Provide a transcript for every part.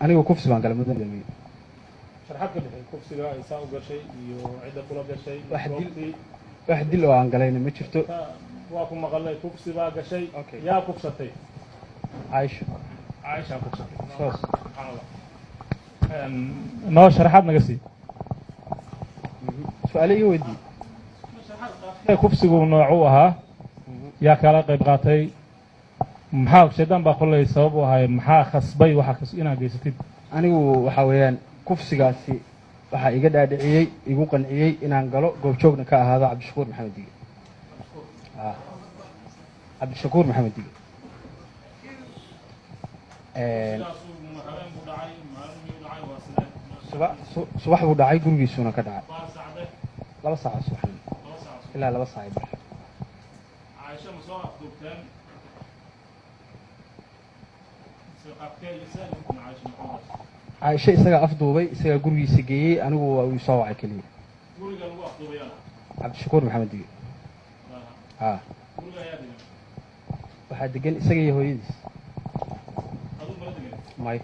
Anigu kufsi baan galay, mudan damiye. Sharxaad ka bixi kufsiga ay saa u gashay iyo cidda kula gashay. Wax dil- goobtii. Wax dil oo aan galayna ma jirto. Waa ku maqalay, kufsi baa gashay. Okay. Yaa kufsatay? Caaisho. Caaisha kufsatay? Soos. Subxaan Allah. Noo sharaxaad naga sii. Su-aale iga weydii. Kufsigu noocuu ahaa? Yaa kala qayb qaatay? Maxaa shaydaan baa kolley sabab u ahay? Maxaa khasbay waxa inaad geysatid? Anigu waxaa weeyaan kufsigaasi waxaa iga dhaadhiciyey, igu qanciyey inaan galo, goobjoogna ka ahaado Cabdishakuur Maxamed Dige. Cabdishakuur Maxamed Dige. Subax buu dhacay, gurigiisuuna ka dhacay 2 saac oo subaxnimo ilaa 2 saac iyo bar. Caaisha ma soo afduubteen? Caaisho isagaa afduubay, isagaa gurigiisa geeyey. Anigu waa uu soo wacay keliya. Guriga lagu afduubayana? Cabdishakuur Maxamed Dige, ha. Guriga ayaa degan? Waxaa degan isaga iyo hooyadiis. Aduu mala degan? May.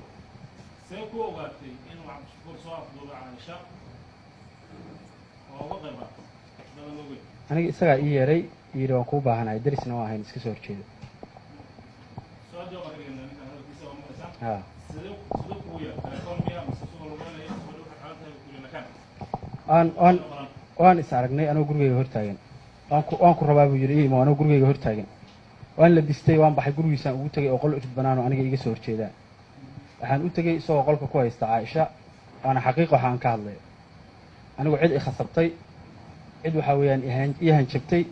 See ku ogaatay inuu Cabdishakuur soo afduubay Caaisha oo uga qayb qaatay dadan ogeyn? Aniga isagaa ii yeeray, yidhi waan kuu baahanahay. Darisna waa ahayn, iska soo horjeeda. Su-aal jawaab baan ka dhiganaa, ninkan hadalkiisa waa maqlaysaa. Ha. Sidee kugu yeer? Telefoon miya mise suga lugeynaya? Gabadha waxay xaalan tahay ku yiri nakaan. Waan waan is aragnay anoo gurigeyga hortaagan. Waan ku rabaa buu yidhi, ii imo. Anoo gurigeyga hortaagan waan labistay, waan baxay, gurigiisaan ugu tegay oo qol irid banaan oo aniga iga soo horjeedaan. Waxaan u tegey isagoo qolka ku haysta Caaisha. Waana xaqiiq waxa aan ka hadlayo. Anigu cid i khasabtay, cid waxaa weeyaan ii hanjabtay,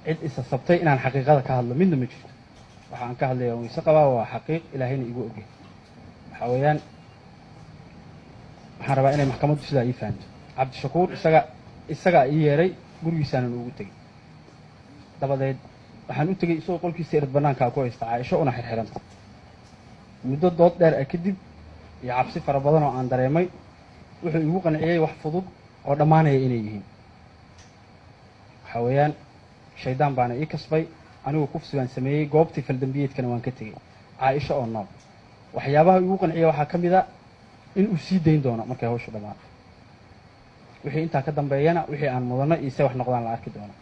cid isasabtay inaan xaqiiqada ka hadlo midna ma jirto. Waxa aan ka hadlaya waan weyse qabaa, waa xaqiiq, Ilaahayna igu ogyahay. Waxaa weeyaan waxaan rabaa inay maxkamaddu sidaa ii fahanto. Cabdishakuur isagaa ii yeeray, gurigiisaanan ugu tegey. Dabadeed waxaan u tegey isagoo qolkiisa irid bannaankaa ku haysta Caaisho una xirxiranta. Muddo dood dheer ah kadib iyo cabsi fara badan oo aan dareemay, wuxuu igu qanciyey wax fudud oo dhammaanaya inay yihiin. Waxaa weeyaan shaydaan baana ii kasbay. Anigu kufsi baan sameeyey, goobtii faldambiyeedkana waan ka tegey Caaisho oo nool. Waxyaabaha igu qanciyey waxaa ka mid a in uu sii dayn doono markay hawshu dhammaato. Wixii intaa ka dambeeyana, wixii aan mudanno iyo se wax noqdaan la arki doono.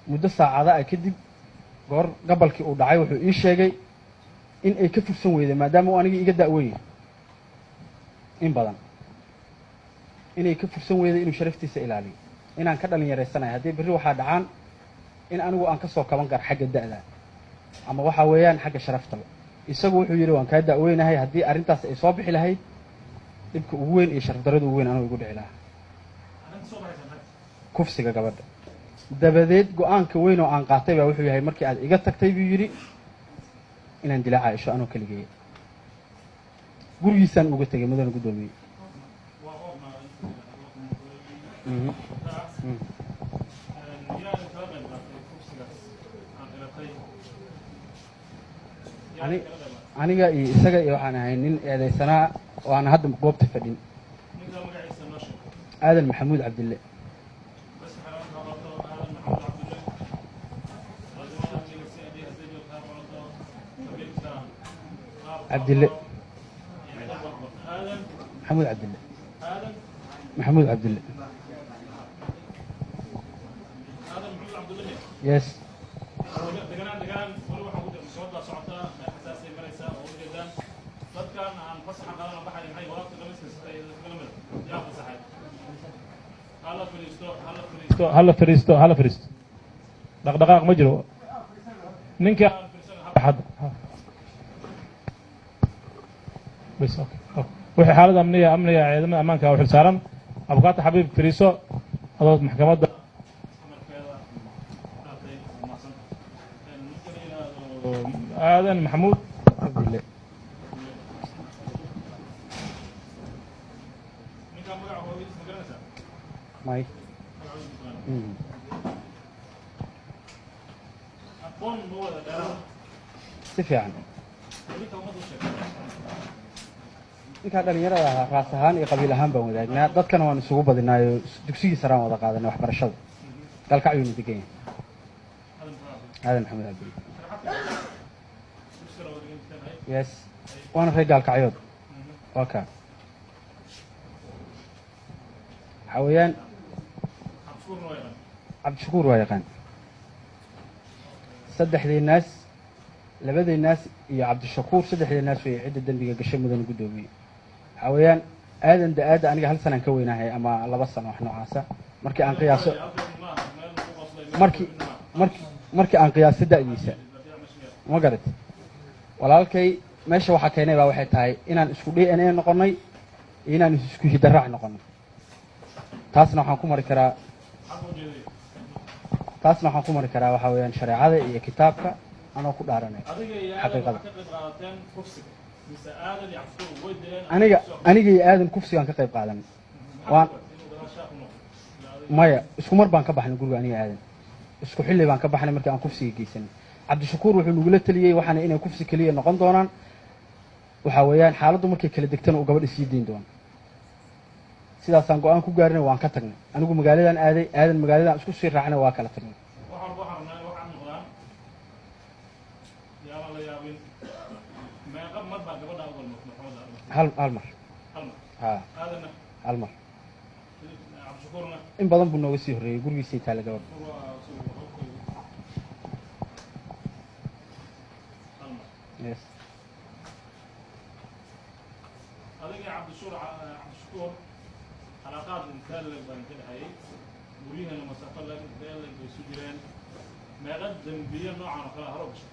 Muddo saacada ah kadib, goor gabalkii uu dhacay, wuxuu ii sheegay in ay ka fursan weyday, maadaama uu anigii iga da'weyn yahay in badan, inay ka fursan weyday inuu sharaftiisa ilaaliyo, inaan ka dhalin yaraysanayo. Haddii berri waxaa dhacaan in anigu aan ka soo kaban karo xagga da'da ama waxaa weeyaan xagga sharaftaba. Isagu wuxuu yidhi waan kaa da'weynahay, haddii arrintaas ay soo bixi lahayd, dhibka ugu weyn iyo sharaf darrada ugu weyn anuu igu dhici lahaa. Arrinta soo baxaysa maxay? Kufsiga gabadha. Dabadeed go-aanka weyn oo aan qaatay baa wuxuu yahay, markii aad iga tagtay buu yidhi, inaan dila Caaisho anoo keligeeya. Gurigiisaan uga tegay, mudana guddoomiye. Waa qornaa. Mhm. Yaa kala qayb qaatay kufsigaas aad dhilatay? Yaa kala qayb qaatay? Aniga iyo isaga iyo waxaan ahay nin eedaysanaa oo aan hadda goobta fadhin. Ninka magaciisa noo sheeg. Aadan Maxamuud Cabdille. Bas waxaa laga qabato Aadan Maxamuud Cabdulle. Ciidamada amniga si ay hadday joogtaa qorato qabiilka qaabka Cabdille. iyo cid walba. Aadan Maxamuud Cabdille. Aadan Maxamuud Cabdille. Aadan Maxamuud Cabdulle. Yes. Deganaan, deganaan. Wali waxaan ku jirta maxkamadda socotaa, meel xasaasay maraysaa oo ujeedaan dadkan aan fasaxa qaadan oo baxaya. Maxay walaabta dhamaystirtay dadka lamida? Yaa fasaxay? Hala fadhiisto, hala fadhiisto, hala fadhiisto, hala fadhiisto. Dhaqdhaqaaq ma jiro. Ninka aan fadhiisan hadda bas. Okay. Wixii xaalad amniga ciidamada ammaanka u xilsaaran. Abukaata Xabiib, fadhiiso adoo maxkamadda amarkeeda qaatay. Mahadsan. Ninka la yidhaahdo Aadan Maxamuud Cabdille. Ninka magaca hooyadiis ma garanaysaa? May. Magaca hooyadiis ma garanaysaa? Aqoon ma wada dheeraada? Si fiican. Ninka ummadda u sheegay. Ninkaa dhalinyarada ahaa raas ahaan iyo qabiil ahaan baan wadaagnaa, dadkana waan isugu badinaayo, dugsigii saraan wada qaadanay waxbarashada. Gaalkacyuuna degan yahay. Aadan Maxamuud Cabdulle. Aadan Maxamuud Cabdille. Sharaxaadka dugsiga wada dhigan jirteen. Yes, waana reer Gaalkacyood. Waa kaa, waxaa weeyaan Cabdishakuur waa yaqaan. Saddexdii naas, labadii naas iyo Cabdishakuur, saddexdii naas way cidda dembiga gashay, mudan guddoomiye. Waxaa weeyaan Aadan da-aadda aniga hal sanaan ka weynahay ama 2 sano, wax noocaasa, markii aan qiyaaso, markii aan qiyaaso da'diisa, ma garat? Walaalkay meesha waxaa keenay baa waxay tahay inaan isku DNA noqonnay iyo inaan isku hidaraac noqonnay. Taasna waxaan ku mari karaa, taasna waxaan ku mari karaa waxaa weeyaan shareecada iyo kitaabka anoo ku dhaaranay. Xaqiiqada aniga iyo Aadan kufsigaan ka qayb qaadanay. Waan maya, isku mar baan ka baxnay guriga aniga Aadan, isku xilli baan ka baxnay markii aan kufsiga geysanay. Cabdishakuur wuxuu nagula teliyey waxaana inay kufsi keliya noqon doonaan, waxaa weeyaan xaaladdu markay kala degtana uu gabadha sii dayn doono. Sidaasaan go-aan ku gaarnay, waan ka tagnay. Anigu magaaladan aaday, Aadan magaaladan isku sii raacnay, waa kala tagnay. Hal mar, ha, hal mar. In badan buu nooga sii horreeyey, gurigiisay taala gabadha. Yes. Adiga Cabdishakuur xalaqaad intee leg baan ka dhexeeyey? Guryahana masaafo leg intee leg bay isu jireen? Meeqa dembiyo noocan oo kale hore u gashay?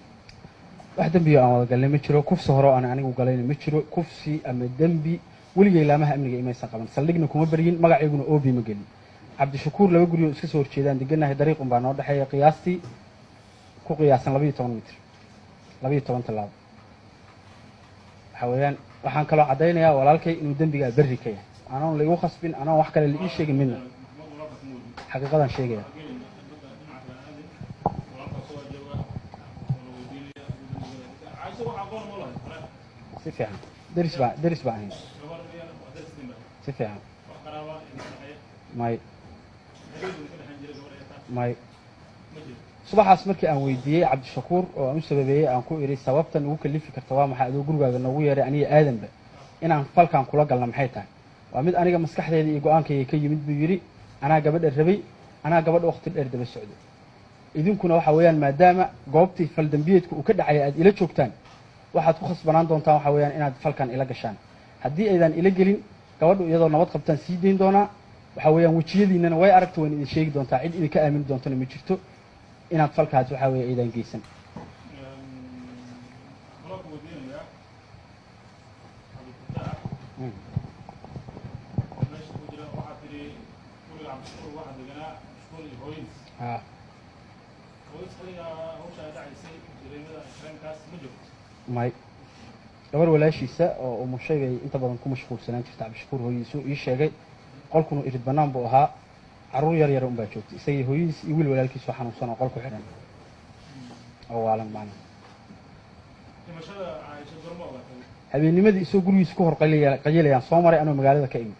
Wax dembiyo aan wada galnay ma jiro. Kufsi hore oo aan anigu galayna ma jiro. Kufsi ama dembi weligay laamaha amniga imaysan qaban, saldhigna kuma baryin, magacayguna oobi ma gelin. Cabdishakuur laba guryo iska soo horjeedaan deganahay, dariiq un baa noo dhexeeya, qiyaastii ku qiyaasan 12 mitir, 12 tallaabo. Waxaa weeyaan waxaan kaloo caddaynayaa walaalkay inuu dembigaa berri ka yahay, anoon laigu khasbin, anoon wax kale la ii sheegin midna, xaqiiqadaan sheegaya. Si fiican, deris baa ahayn. Si fiican. May, may. Subaxaas markii aan weydiiyey Cabdishakuur oo aan u sababeeyey, aan ku idhi sababtan ugu kalifi karta waa maxay adoo gurigaaga noogu yeeray aniga Aadanba inaan falkan kula galna maxay tahay? Waa mid aniga maskaxdeeda iyo go-aankayga ka yimid, buu yidhi. Anaa gabadha rabay, anaa gabadha waqti dheer daba socday. Idinkuna waxa weeyaan maadaama goobtii faldambiyeedka uu ka dhacaya aad ila joogtaan, waxaad ku khasbanaan doontaan waxa weeyaan inaad falkan ila gashaan. Haddii aydan ila gelin, gabadhu iyadoo nabad qabtaan sii dayn doonaa. Waxa weeyaan wejiyadiinana way aragta, wayna idin sheegi doontaa, cid idinka aamini doontana ma jirto inaad falkaas waxaa weeye aydan geysan. May, gabar walaashiisa oo umushay bay inta badan ku mashquulsanaan jirta Cabdishakuur hooyadiisu ii sheegay. Qolkunu irid bannaan buu ahaa, carruur yar yara unbaa joogtay, isagii hooyadiis iyo wiil walaalkiis oo xanuunsan oo qol ku xidhan oo waalan macna. Habeennimadii isagoo gurigiisa ku hor qayilayaan soo maray anoo magaalada ka imid.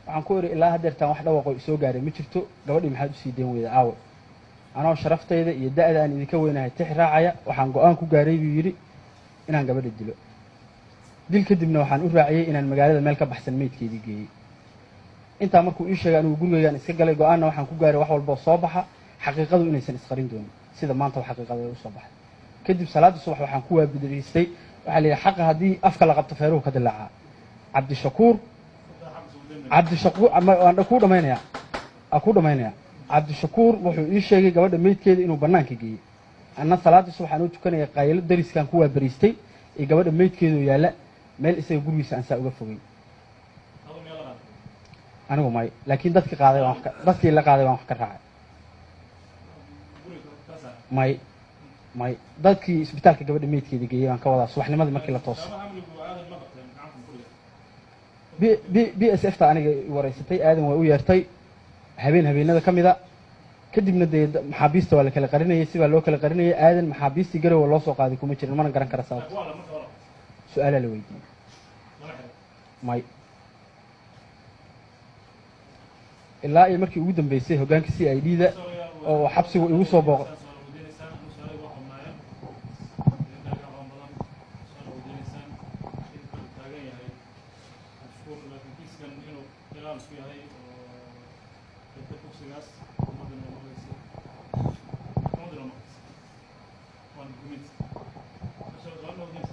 Waxaan ku idhi ilaa haddeertaan wax dhawaqoo isoo gaaray ma jirto, gabadhii maxaad usii dayn weyda aawe? Anoo sharaftayda iyo da'da aan idinka weynahay tix raacaya, waxaan go-aan ku gaaray, buu yidhi, inaan gabadha dilo. Dil kadibna waxaan u raaciyey inaan magaalada meel ka baxsan meydkeedii geeyey. Intaa markuu ii sheegay, anigu gurigaygaan iska galay. Go-aanna waxaan ku gaaray wax walboo soo baxa xaqiiqadu inaysan isqarin doonin, sida maanta xaqiiqada ay usoo baxday. Kadib salaadda subax waxaan ku waabidriistay, waxaa la yidhi xaqa haddii afka la qabto feeruhu ka dilaacaa. Cabdishakuur, Cabdishakuur waan kuu dhamaynaya, aan kuu dhamaynaya. Cabdishakuur wuxuu ii sheegay gabadha meydkeeda inuu bannaanka geeyey. Anna salaadda subax aan u tukanaya qaylo dariskaan ku waabariistay iyo gabadha meydkeedu yaalla meel isaga gurigiisa aan saa uga fogay. Anigu may, laakiin dadkii qaaday baan wax ka, dadkii la qaaday baan wax ka raacay. May, may, dadkii isbitaalka gabadha meydkeeda geeyey baan ka wadaa subaxnimadii markii la toosay. B B B S F ta aniga i wareysatay. Aadan waa u yeertay habeen habeenada ka mida. Kadibna dee maxaabiista waa la kala qarinayay, sibaa loo kala qarinayay. Aadan maxaabiistii Garowa loo soo qaaday kuma jirin, mana garan kara sababta. Su-aalaa la weydiiyey. May, ilaa iyo markii ugu dambeysay hoggaanka C I D da oo xabsigu igu soo booqday. qiraal isku yahay oo qirta kufsigaas, ummadana waa maqlaysa, maxkamaddana waa maqlaysa, waana dukumenti. Su-aal.